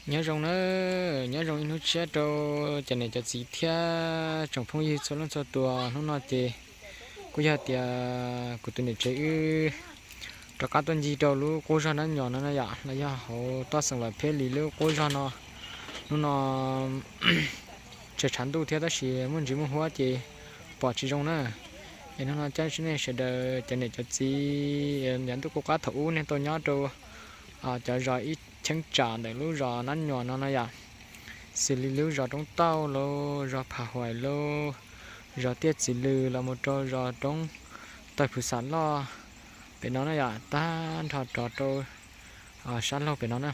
Nyob zoo na, nyob zoo ib hnub tshiab rau cov niam cov txiv thiab tsoom phooj ywg txhua leej txhua tus. Hnub no ces kuj yog tias kuv tus niam tsev wb rov qab tuaj ncig rau lub qub zog Nab Nyos no na yom, los yog hauv toj xeem Vam Pheb Lis lub qub zog no. Hnub no tseem tshav ntuj thiab tab sis muaj ntsis muaj huab ces pom tsis zoo na. Es hnub no coj nej sawv daws cov niam cov txiv, yav ntuj qub qab thaum ub nej tau nyob rau cov zos ib cheeb tsam ntawm lub zos Nab Nyos no no yom, xws li lub zos Roob Tauj lauj, zos Pham Huaim lauj, zos Tiaj Txiv Lws los mus rau zos Roob Tawg Phwv Xam Loj pem no na yom, tag nrho rov rau sab laug pem no na.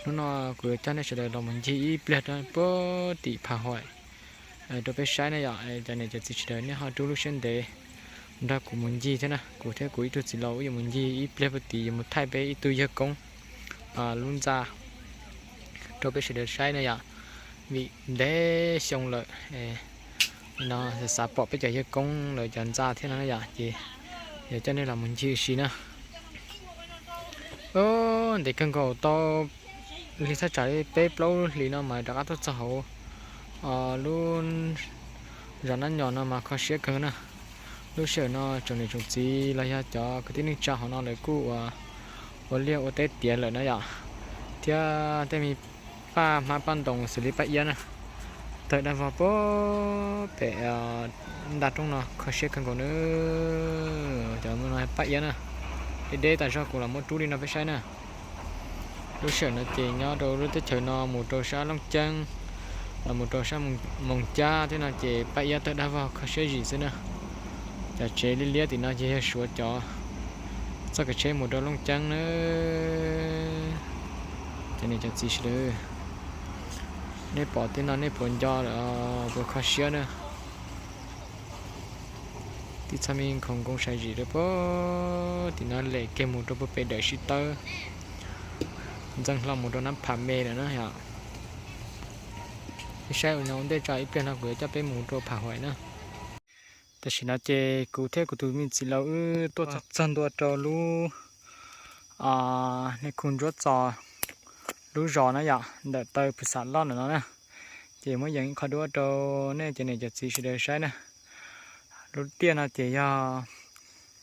Hnub no kuv yuav coj nej sawv daws los mus ncig ib pliag rau puag tim Pham Huaim rau peb saib na yom. Cov niam cov txiv sawv daws nej ho rub lub siab ntev nrog kuv mus ncig thiab na. Kuv thiab kuv ib tug txiv laus wb yuav mus ncig ib pliag puag tim, yuav mus thaij peb ib tug yawg koob lub ntxa rau peb sawv daws saib na yom. Vim ntev xyoo lawm no xav pom peb cov yawg koob lawv cov ntxa thiab no na yom, ces yog coj nej los mus ncig ua si na. Ntev kawg nkaus tau li thaj tsam li peb plaub hlis no mas rov qab tuaj txog hauv lub zos Nab Nyos no mas kho siab kawg na. Lub sij hawm no tsoom niam tsoom txiv los yog cov kwv tij neej tsa hauv no lawv kuj ua liaj ua teb tiav lawm na yom, thiab tej me paj hmab paj ntoo xws li paj iab na, tawg daj vog puag pem ntaj roob no kho siab kawg nkaus na. Cov no paj iab na, deb deb tas zog kuv los muab rub li no peb saib na. Lub sij hawm no ces nyob rau lub teb chaws no mus rau sab Looj Ceeb los mus rau sab Moos Cab thiab no ces paj iab tawg daj vog kho siab zim xwb na. Cov tsev liab liab tim no ces yog Suav cov txoj kev tsheb mus rau Looj Ceeb na. Cov niam cov txiv sawv daws, nej pom tej no nej puas nco lawm, puas kho siab na. Tib txhab me khoom nkoos sai zim rau puag tim no lem kiag mus rau puag pem dawm Sib Tawb, ntxeev hlo mus rau Nab Pham Me lawm na yom. Peb saib ua no ua ntej tso, ib pliag no kuv yuav coj peb mus rau Pham Huaim na. Tam sim no ces kuv thiab kuv tus me txiv laus wb tuaj txog ntua rau lub Neej Khu Ntsuab Txos lub zos na yom, ntawm taw Phwv Xam Loj ntawm no na. Ces muab yees ib qho duab rau nej cov niam cov txiv sawv daws saib na. Lub tiaj no ces yog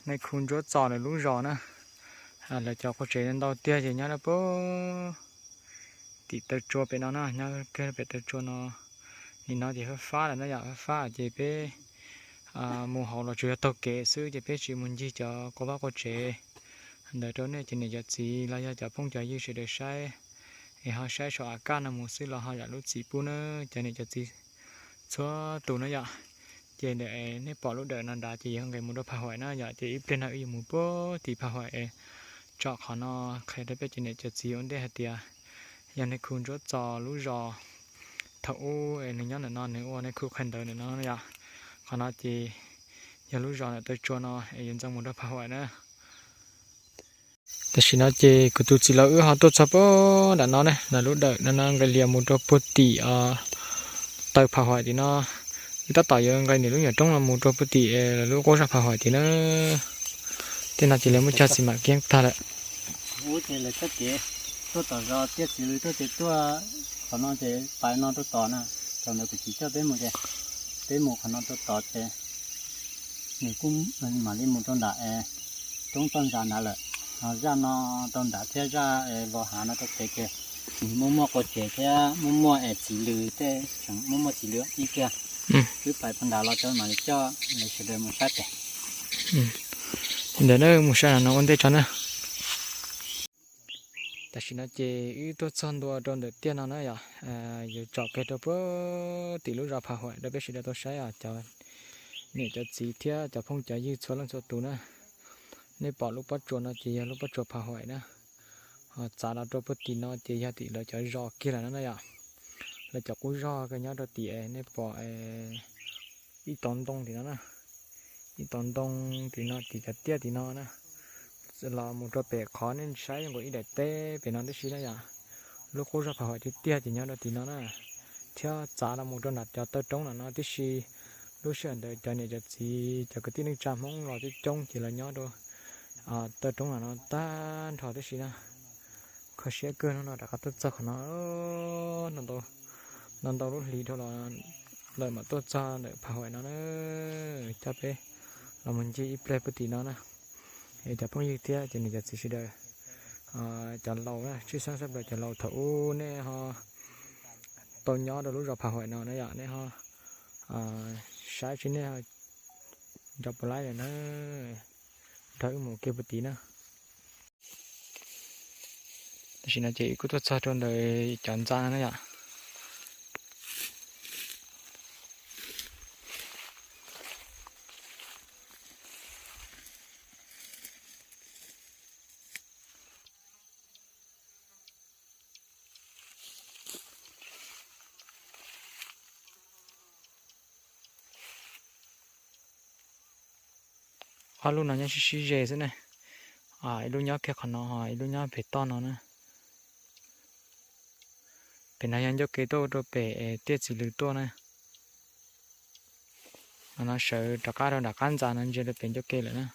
Neej Khu Ntsuab Txos lawv lub zos na. Lawv cov qua tsev ntau tiag ces nyob rau puag tim taw tsua pem no na, nyob kiag pem taw tsua no. Nim no ces fab fab lawm na yom, fab fab ces peb mus hauv los tsuas yog taug kev xwb ces peb tsis mus ncig cov qua vaj qua tsev ntawd rau nej cov niam cov txiv los yog cov phooj cov ywg sawv daws saib, es ho saib saum av kaj no mus xwb los ho zam lub txim pub na cov niam cov txiv txhua tus na yom. Ces ntawm nej pom lub dawm no nrad ces yog nqes mus rau Pham Huaim na yom, ces ib pliag no wb yuav mus puag tim Pham Huaim es tsom qhov no qhia rau peb cov niam cov txiv ua ntej hais tias yog Neej Khu Ntsuab Txos lub zos thaum ub es nws nyob ntawm no nws ua Neej Khu qhia ntawv ntawm no yom. Qhov no ces yog lub zos ntawm taw tsua no es yuav ntxeev mus rau Pham Huaim na. Tam sim no ces kuv tus txiv laus wb ho tuaj txog puag nram no ne, lawv lub dawm no no nqes lias mus rau puag tim taw Pham Huaim tim no. Wb tab tom yuav nqes nws lub nyuam roob no mus rau puag tim lub qub zog Pham Huaim tim na. Tej no ces lawv muab cog txiv mam kiab tag lawm. Ub ces lawv txoj kev tuaj tom zos Tiaj Txiv Lws tuaj ces tuaj qhov no ces pais no rau tom na, tom ntawd kuv txiv coj peb mus ces peb mus qhov no rau tom ces nws kuj mam li mus rau nram es roob toj ntxas nrad lawm. Ho zaj no rau nrad thiab zaj es vos hav no rau pem ces nws muaj muaj qua tsev thiab muaj muaj es txiv lws tej tseem muaj muaj txiv lws ib kiag. Wb pais puag nrad los rau mam li coj lawv sawv daws mus saib pem. Ntawm na mus saib no ua ntej tso na. Tam sim no ces wb tuaj txog ntua rau ntawm tiaj no na yom, yuav tsom kiag rau puag tim lub zos Pham Huaim rau peb sawv daws tau saib os cov niam cov txiv thiab cov phooj cov ywg txhua leej txhua tus na. Nej pom lub pob tsuas no ces yog lub pob tsuas Pham Huaim na. Ho txav los rau puag tim no ces yog tim lawv cov zos kiag lawm no na yom. Lawv cov qub zog kawg nyob rau tim nej pom ib tauv ntoo tim no na. Ib tauv ntoo tim no, tim cov tiaj tim no na. Los mus rau pem qhov nej saib zoo nkaus ib daim teb pem no tib si na yom. Lub qub zog Pham Huaim tiag tiag ces nyob rau tim no na. Thiab txav los mus rau nram cov taw roob nram no tib si. Lub sij hawm ntawd cov niam cov txiv cov kwv tij neej tsa Hmoob los coob coob ces los nyob rau taw roob nram no tag nrho tib si na. Kho siab kawg no no rov qab tuaj txog qhov no, ntau ntau lub hlis dhau los lawm mam tuaj txog ntawm Pham Huaim no na. Coj peb los mus ncig ib pliag puag tim no na. Es cov phooj ywg thiab cov niam cov txiv sawv daws, cov laus na, tshwj xeeb tshaj plaws cov laus thaum ub nej ho tau nyob rau lub zos Pham Huaim no na yom, nej ho saib seb nej nco puas laib lawm na. Nrog wb mus kiag puag tid na. Tam sim no ces wb kuj tuaj txog rau ntawm cov ntxa no na yom. Ob lub no nyob sib sib ze xwb ne. Ib lub nyob kiag qhov no, ib lub nyob pem toj no na. Pem no yog ncauj ke tuaj rau pem tiaj txiv lws tuaj na. No no sawv rov qab rau nram qab ntxa no ntsia rau pem ncauj ke lawm na.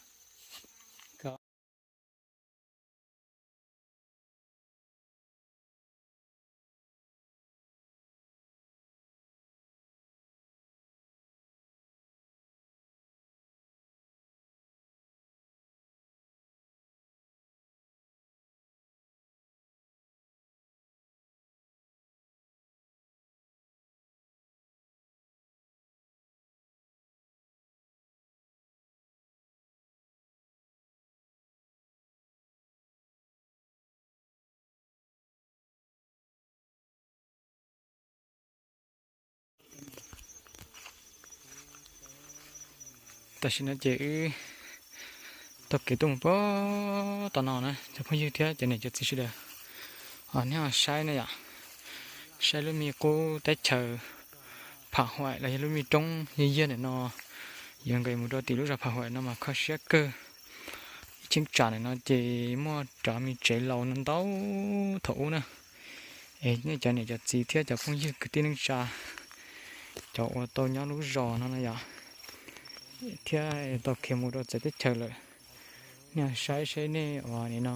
Tam sim no ces wb taug kev tuaj mus puag tom no na cov phooj ywg thiab cov niam cov txiv sawv daws. Nej ho saib na yom, saib lub me qub teb chaws Pham Huaim los yog lub me roob yog yog ntawm no, yuav nqes mus rau tim lub zos Pham Huaim no mas kho siab kawg. Ib cheeb tsam ntawm no ces muaj cov me tsev laus no ntau thaum ub na. Es nej cov niam cov txiv thiab cov phooj ywg kwv tij neej tsa, cov uas tau nyob lub zos no na yom, thiab tau khiav mus rau txawv teb chaws lawm, nej saib seb nej uas nim no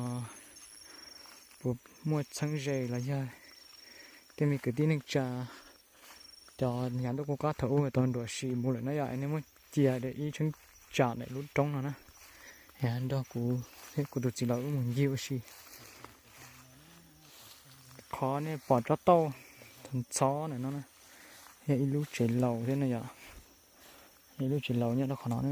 puas muaj txheeb ze los yog tej me kwv tij neej tsa, cov yav ntuj qub qab thaum ub tau nruam sim mus lawm na yom, nej muab cia ib cheeb tsam ntawm lub roob no na. Nrog kuv thiab kuv tus txiv laus wb mus ncig ua si. Qhov nej pom tsob tauj ntxhov ntawm no na, yog ib lub tsev laus thiab no yom. Yog ib lub tsev laus nyob rau qhov no na.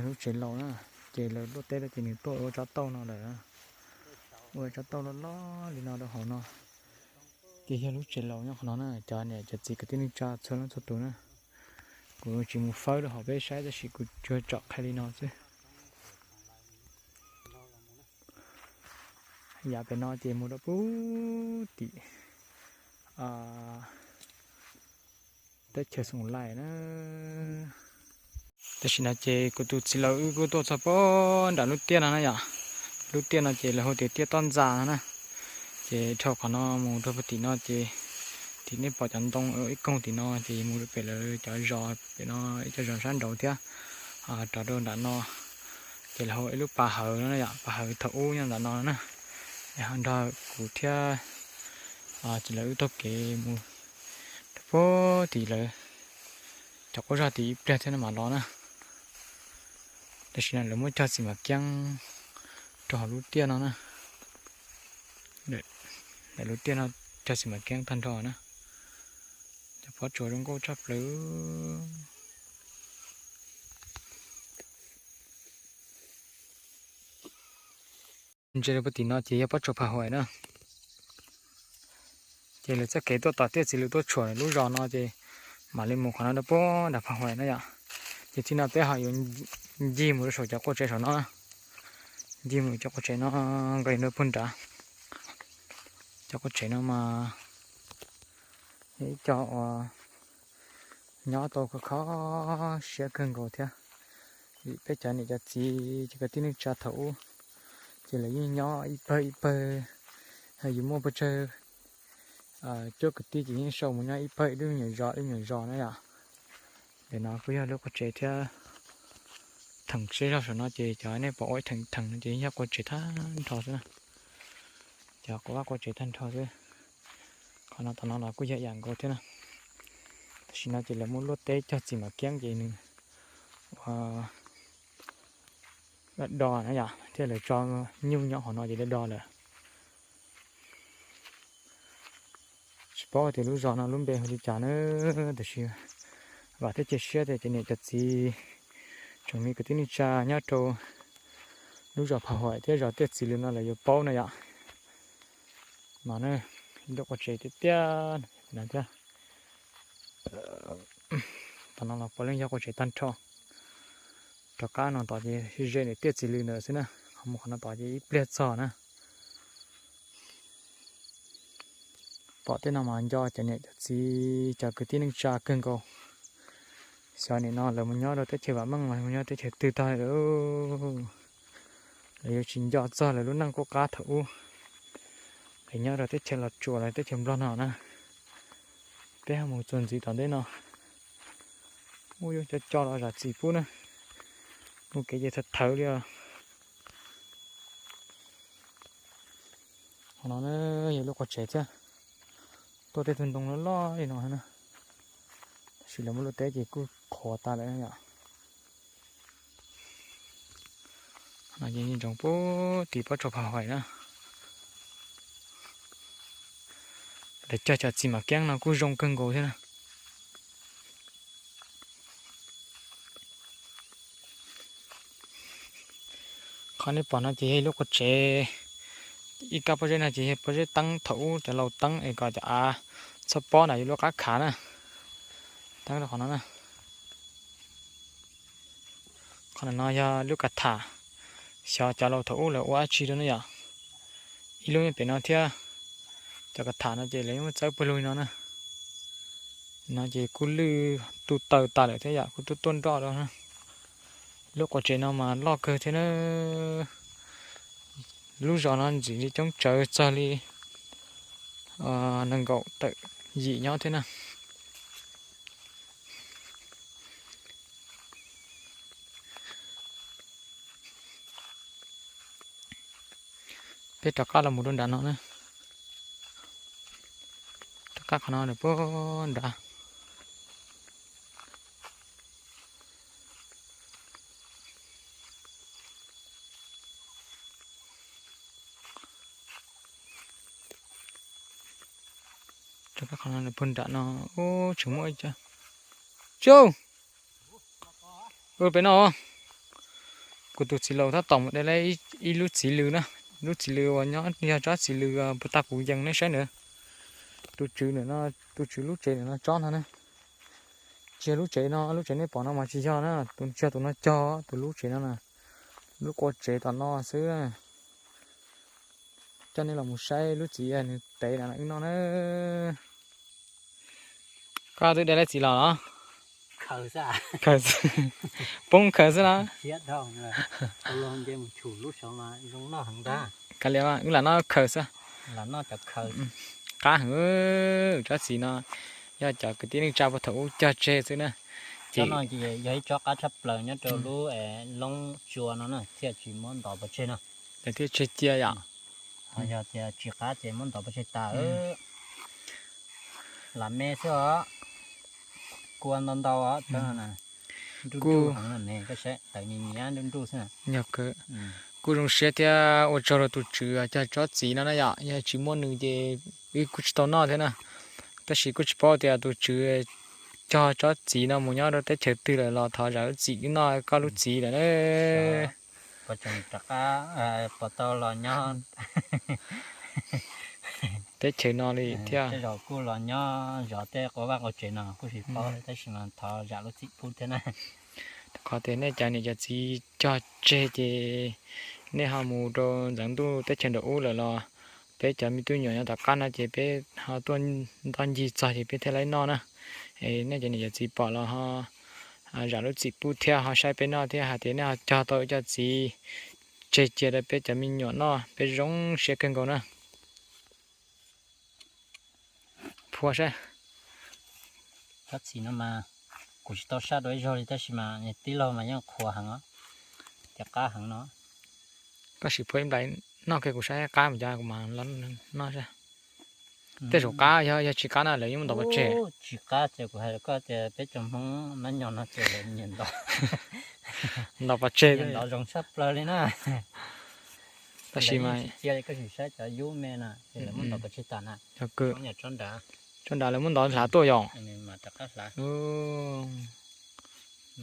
Lub tsev laus na, ces lawv luaj teb lawm ces nws tuaj ua tsob tauj no lawm. Ua tsob tauj loj loj li no rau hauv no. Ces yog lub tsev laus nyob qhov no na, cov niam cov txiv kwv tij neej tsa txhua leej txhua tus na. Kuv tsis mus fawb rau hauv peb saib tab sis kuv tsuas tsom qhia li no xwb. Yav pem no ces mus rau puag tim teb chaws Xoom Laim na. Tam sim no ces kuv tus txiv laus wb kuj tuaj txog puag nram lub tiaj no na yom. Lub tiaj no ces lawv hu tias tiaj toj ntxas no na. Ces dhau qhov no mus rau puag tim no ces tim nej pom cov ntoo ib koog tim no ces mus rau pem lawv cov zos pem no, ib co zos sab nraud thiab. Rov rau nram no ces lawv hu ib lub pas hawv no na yom, pas hawv thaum ub nyob nram no na. Es ho nrog kuv thiab txiv laus wb taug kev mus rau puag tim lawv cov qub zog tim ib pliag thiab no mam los na. Tam sim no lawv muab cog txiv mam kiab rau hauv lub tiaj no na. Ntawm lub tiaj no cog txiv mam kiab tag nrho na. Cov pob tsuas zoo nkauj tshaj plaws. Ntsia rau puag tim no ces yog pob tsuas Pham Huaim na. Ces lawv txoj kev tuaj tom tiaj txiv lws tuaj tshuam lub zos no ces mam li mus qhov no rau puag nram Pham Huaim na yom. Ces txij no peb ho yuav ncig mus rau saum cov qua tsev saum no na. Ncig mus cov qua tsev no, nqis rau puag nrad. Cov qua tsev no mas yog ib co uas nyob tau kho kho siab kawg nkaus thiab. Vim peb cov niam cov txiv ces kwv tij neej tsa thaum ub ces lawv yeej nyob ib pawg ib pawg, yus muaj pes tsawg cuab kwv tij ces yeej sau mus nyob ib pawg ib lub me nyuam zos ib lub me nyuam zos na yom. Ntawm no kuj yog lub qua tsev thiab. theem seb zog saum no ces cov nej pom ua ib theem theem no ces yog qua tsev tag nrho xwb na. Cov qua vaj qua tsev tag nrho xwb. Qhov no tom no los kuj yog ib yam nkaus thiab na. Tam sim no ces lawv muab luaj teb cog txiv mam kiab ces nws ua do do na yom, thiab lawv tso nyuj nyob hauv no ces do do lawm. Tsis paub tias lub zos no lub npe hu li cas na, tiam sis vam thiab cia siab tias cov niam cov txiv tsoom me kwv tij neej tsa nyob rau lub zos Phaj Huaim thiab zos Tiaj Txiv Lws no lawv yuav paub na yom. No na, ib lub qua tsev tiaj tiaj no thiab. Tom no los puav leej yog qua tsev tag nrho. Rov qab no tod ces ze ntawm Tiaj Txiv Lws ntawd xwb na, ho mus qhov no tod ces ib pliag txog na. Pom tej no mas nco cov niam cov txiv cov kwv tij neej tsa kawg nkaus. Xyov nim no lawv mus nyob rau teb chaws vam meej los mus nyob teb chaws twg tag lawm. Lawv yuav tsis nco txog lawv lub neej qub qab thaum ub, lawv nyob rau teb chaws Los Tsuas los teb chaws Nplog no na. Peb ho mus txuas ntxiv tom ntej no, muaj yuav cov coj los zam txim pub na. Mus kev ces thawv thawv li os. Qhov no na yog lub qua tsev thiab, tuaj tej tug ntoo loj loj li no na, tab sis lawv muab luaj teb ces kuj qhuav tas lawm yom. No ces ntsoov pub tim pob tsuas Phaj Huaim na. Lawv cog cov txiv mam kiab no kuj zoo kawg nkaus thiab na. Qhov nej pom no ces yog ib lub qua tsev, ib kab pob zeb no ces yog pob zeb teeb thaum ub cov laus teeb es kom cov av txhob pob na, yog lub qab khav na. Teeb rau qhov no na. Qhov no yog lub kav tham, xyov cov laus thaum ub lawv ua dab tsi rau na yom. Ib lub nyob pem no thiab. Cov kav tham no ces lawv yeej muab txawb pawg lug li no na. No ces kuj lwj tu taws tas lawm thiab yom, kuj tuaj tuaj nroj rau na. Lub qua tsev no mas loj kawg thiab na. Lub zos no ntxim li coob tsawv txog li nees nkaum tawm yim nyob thiab na. Peb rov qab los mus rau nram no na. Rov qab qhov no puag nrad. Rov qab qhov no puag nram no, ub, tseem muaj ib co. Tsu! Peb no, kuv tus txiv laus tab tom mus de lawm ib lub txiv lws na, lub txiv lws uas nyob yog tsob txiv lws puag ta puv yees nej saib ntawd. Tus tswv ntawm no, tus tswv lub tsev ntawm no tsob no na. Tsis yog lub tsev no, lub tsev nej pom no mas tsis yog na, tus tsis yog tus no cog, tus lub tsev no na, lub qua tsev tom no xwb. Coj nej los mus saib lub txiv nws tev na wb noj na. Koj twb de lawm txiv los los? Poob khaws xwb na. Kav liam, wb lam noj khaws xwb. Qab heev, tsob txiv no yog cov kwv tij neej tsa puag thaum ub cog tseg xwb na. Ces yog ib tsob qab tshaj plaws nyob rau lub loob tsua no na, thiaj tsis muab ntov pov tseg no. Thiaj tseg cia yom. Ho yog tias tsis qab ces muab ntov pov tseg tas. Lam me xwb os. Kua ntau ntau os, nruj nruj heev ne, koj saib tawv nyias nyias nruj nruj xwb. Kuj zoo siab thiab ua tsaug rau tus tswv cog tsob txiv no na yom, yog tsis muaj nws ces wb kuj tsis tau noj thiab na. Tab sis kuj tsis paub tias tus tswv cog tsob txiv no mus nyob rau teb chaws twg lawm los thov zam lub txim wb noj koj lub txiv lawm na. Puas tseem rov qab, puas tau los nyob teb chaws no li thiab. Tej zaum kuj los nyob zov tej qua vaj qua tsev no kuj tsis paub, tab sis mas thov zam lub txim pub thiab na. Qhov tias nej cov niam cov txiv cog tseg ces nej ho mus rau ntxeev ntuj teb chaws nraum ub lawm los peb cov me tub nyuam nyob tom qab no ces peb ho tuaj ntoj ncig txog ces peb thiaj li noj na. Es nej cov niam cov txiv pom los ho zam lub txim pub thiab ho saib peb noj thiab hais tias nej ho cog tau ib co txiv tseg cia rau peb cov me nyuam noj, peb zoo siab kawg nkaus na. Phua saib. Tsob txiv no mas kuv tsis tau saj dua ib zaug li tab sis mas tib laug mas yeej qhuav heev os. Ces qab heev no. Koj sim phua ib nplais noj kiag kuv saib qab mus cas kuv mam noj saib. Tej zaum qab, yog tsis qab na lawv yeej muab ntov pov tseg. Tsis qab ces kuv hais rau koj tias peb cov Hmoob nab nyo no ces lawv nyiam ntov. Ntov pov tseg, nyiam ntov zoo tshaj plaws li na. Tab sis mas cia li koj sim saib cov yub me na ces lawv muab ntov pov tseg tas na. Tsob nrad lawv muab ntov hlav tuaj yom.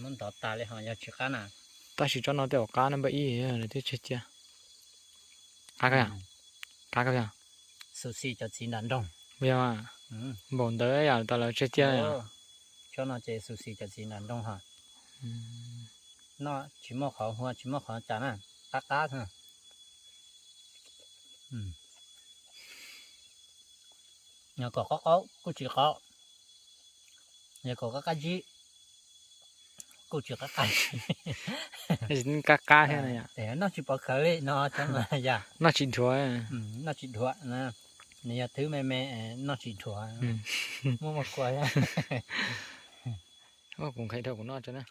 Muab ntov tas li ho yog tsis qab na. Tab sis tsob no tej zaum qab na npawb ib lawv twb tseg cia. Qab, qab, xu xi cov txiv nram nroog. Yog, npaum ntawd yam tas lawv tseg cia. Tsob no ces xu xi cov txiv nram nroog ho. Noj tsis muaj qhov hua tsis muaj qhov cas na, qab qab xwb. Yog kom qaub qaub kuj tsis qaub, yog kom qab qab zib kuj tsis qab qab. Qab qab thiab no yom. Noj tsis pov khawv li no, noj tsis dhuav, noj tsis dhuav. Nws yog thwb me me, noj tsis dhuav. Muaj muaj kua. Kuv nqhis dhau kuv noj tso na.